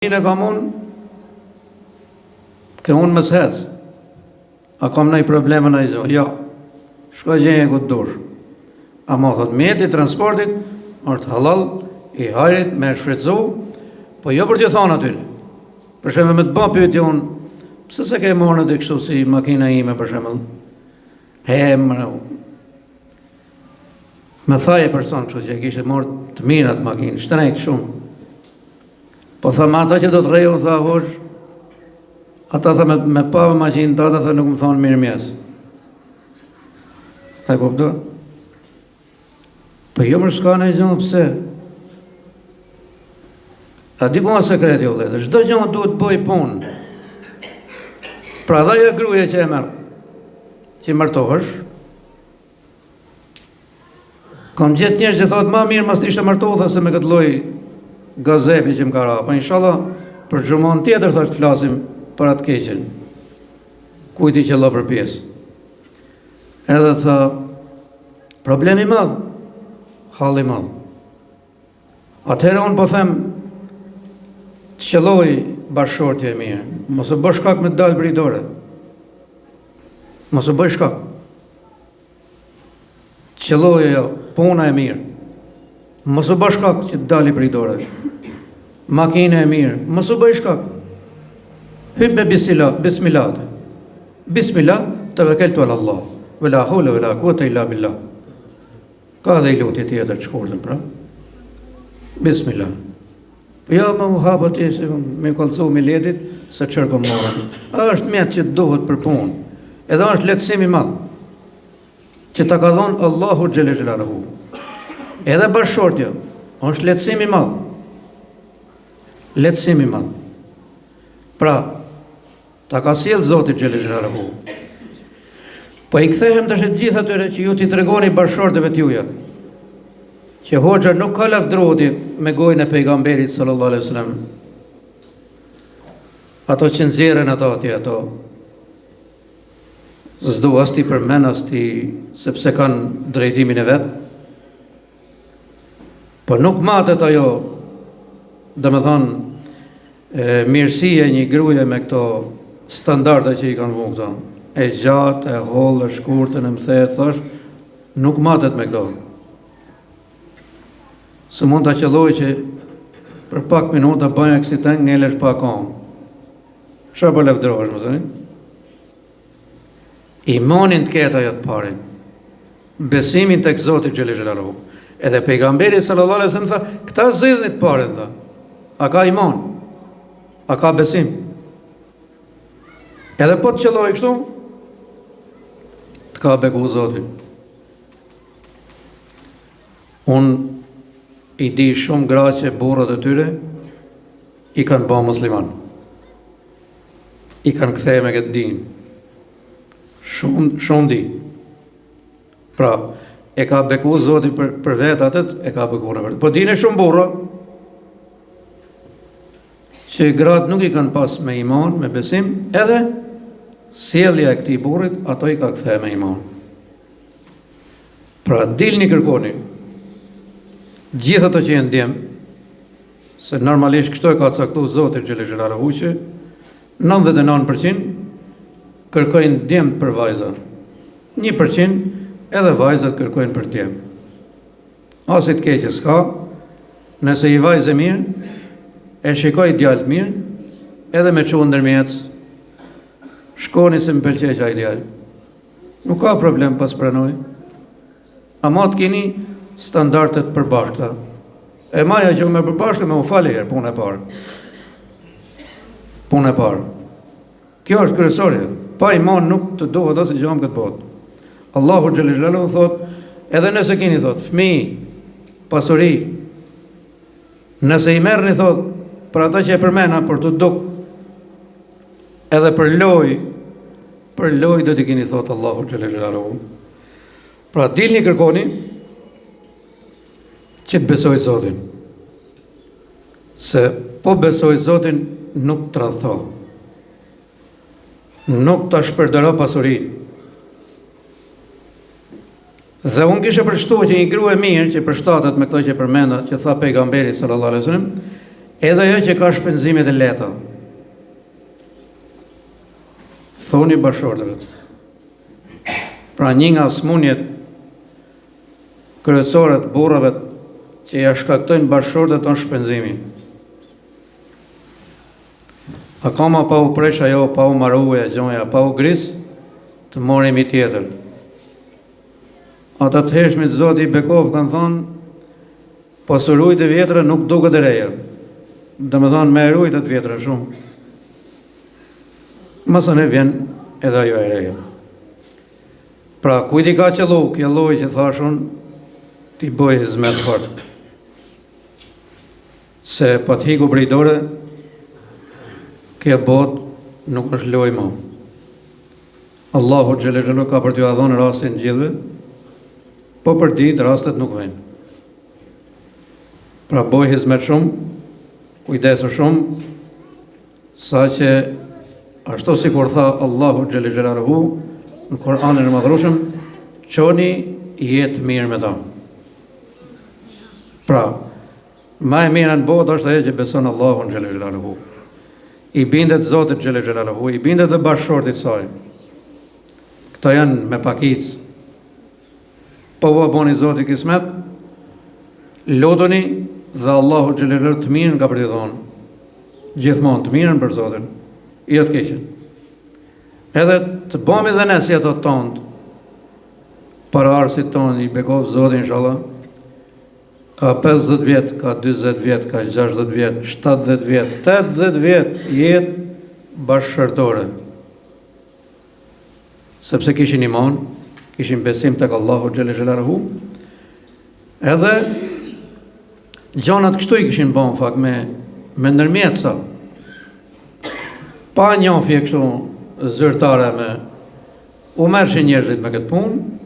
Makinë e kam unë, ke unë më s'hec. A kam naj problem naj gjo? Jo. Shko gjeje ku të dush. Ama thot, mjeti i transportit është hallall i hajrit me e shfrytëzu, po jo për t'ju thonë atyre. Për shembull me të ba pyetje unë, pse s'e ke marrë ti kështu si makina ime për shembull? E më Më tha një person kështu që e kishte marrë të mirë atë makinë, shtrejt shumë. Po tha me ata që do të rrej unë, tha hoxhë, ata tha me, me pa me makinë tate, tha nuk më thonë mirëmëngjes. A e kupto? Po jo më s'ka naj gjë, pse? A di ku është sekreti, o vëllezër, çdo gjë duhet të bëj punë. Pra dhe ajo gruaja që e merr, që martohesh, Kam gjetë njerëz që thotë ma mirë mos të isha martu tha se me këtë lloj gazepi që më ka ra. Po inshallah për xhuman tjetër thashë të flasim për atë keqen. Kujt i qëllo për pjesë. Edhe tha problem i madh, hall i madh. Atëherë unë po them të qëlloi bashkëshortja e mirë, mos u bë shkak me të dalë prej dore. Mos u bëj shkak. Të qëlloi ajo puna e mirë. Mos u bëj shkak që të dali prej dore. Makina e mirë, mos u bëj shkak. Hyp me bismillah, bismillah. Bismillah, tevekkeltu ala Allah. Ve la haule ve la kuvete illa billah. Ka dhe i lutje tjetër të shkurtën, pra. Bismillah. Po jo, më u hapë atje, se me kallzu miletit, se çfarë kom marrë. është mjet që duhet për punë. Edhe është lehtësim i madh. Që ta ka dhonë Allahu xhele xhelaluhu. Edhe bashkëshortja, është lehtësim i madh. Lehtësim i madh. Pra, Ta ka sjellë Zoti xhele xhelaluhu. Po i kthehem tash të gjithë atyre që ju t'i tregoni bashkëshorteve të juaja. Që hoxha nuk ka lavdru me gojën e pejgamberit sallallahu alaihi wasallam. Ato që nxjerrin ato atje ato s'du as t'i përmend as t'i sepse kanë drejtimin e vet. Po nuk matet ajo, domethënë, Mirësia e një gruaje me këto standarde që i kanë vu këto, e gjatë, e hollë, e shkurtën, e mthetë, thash, nuk matet me këto. Se mund ta qëlloj që për pak minuta bëj aksident, ngelesh pa komë. Çfarë po lavdërohesh, më thoni? Imanin të ketë ajo të parin. Besimin tek Zoti xhele xhelaluhu. Edhe pejgamberi sallallahu alaihi wasallam tha, këta zgjidhni të parin tha. A ka iman? A ka besim? Edhe po të qëlloi kështu, të ka beku Zoti. Unë i di shumë gra që burrat e tyre i kanë ba musliman. I kanë kthe me këtë din. Shumë, shumë di. Pra, e ka beku Zoti për, për vetë atë, e ka beku në vërtet. Po dini shumë burra, që gratë nuk i kanë pas me iman, me besim, edhe sjellja e këtij burrit, ato i ka kthe me iman. Pra, dilni kërkoni, gjithë ato që janë djem, se normalisht kështu e ka caktu Zoti xhele xhelaluhu që 99% kërkojnë djem për vajza. 1% edhe vajzat kërkojnë për djem. Asnjë të keqe s'ka, nëse i vajzë e mirë, e shikoj djalë të mirë, edhe me çu ndërmjet, shkoni se më pëlqe qaj djalë. Nuk ka problem pas pranoj. Ama të keni standarde të përbashkëta. E maja që me përbashkëta me u falë herë, punë e parë. Punë e parë. Kjo është kryesorja. Pa iman nuk të duhet asnjë gjë në këtë botë. Allahu xhele xhelaluhu thot, edhe nëse keni thot, fëmijë, pasuri, nëse i merrni thot, për ato që e përmena, për t'u duk, edhe për lojë, për lojë do t'i keni thot Allahu xhele xhelaluhu. Pra dilni kërkoni që të besoj Zotin. Se po besoj Zotin nuk tradhton. Nuk ta shpërdoro pasurinë. Dhe unë kisha për shtu që një grua e mirë që përshtatet me këto që përmenda, që tha pejgamberi sallallahu alaihi wasallam, Edhe ajo që ka shpenzimet e lehta. Thoni bashkëshortëve. Pra një nga smunjet kryesore të burrave që ja shkaktojnë bashkëshortët është shpenzimi. Akoma pa u presh ajo, pa u maru e gjoja, pa u gris, të morim i tjetër. Ata të hershmit Zoti i bekoftë kanë thonë, po s'u rujt e vjetra nuk duket e reja. Domethonë me e rujt të vjetrën shumë. Masanej vjen edhe ajo e reja. Pra, kujt i ka qëllu, kjo lloj që thash unë, t'i bëj hizmet fort. Se po të hiku prej dore, kjo botë nuk është lojë mo. Allahu xhele xhelaluhu ka për t'jua dhonë rastin gjithve, po për ditë rastet nuk vijnë. Pra boj hizmet shumë, kujdesu shumë, Saqë ashtu sikur tha Allahu xhele xhelaluhu në Kur'anin e Madhërueshëm, çoni jetë mirë me ta. Pra, ma e mira në botë është ajo që beson Allahun xhele xhelaluhu. I bindet Zotit xhele xhelaluhu, i bindet dhe bashkëshortit saj. Këto janë me pakicë. Po ua boni Zoti kismet, lutuni dhe Allahu xhele xhelaluhu të mirën ka për t'i dhonë. Gjithmonë të mirën për Zotin, jo të keqen. Edhe të bëmi dhe ne si ato tonë, paraardhësit tonë, i bekoftë Zoti, inshallah, ka 50 vjet, ka 40 vjet, ka 60 vjet, 70 vjet, 80 vjet, jetë bashkëshortore. Sepse kishin iman, kishin besim tek Allahu xhele xhelaluhu. Edhe gjanat kështu i kishin ba n'fakt me me ndërmjetësa. Pa njofje kështu zyrtare me u merrshin njerëzit me këtë punë.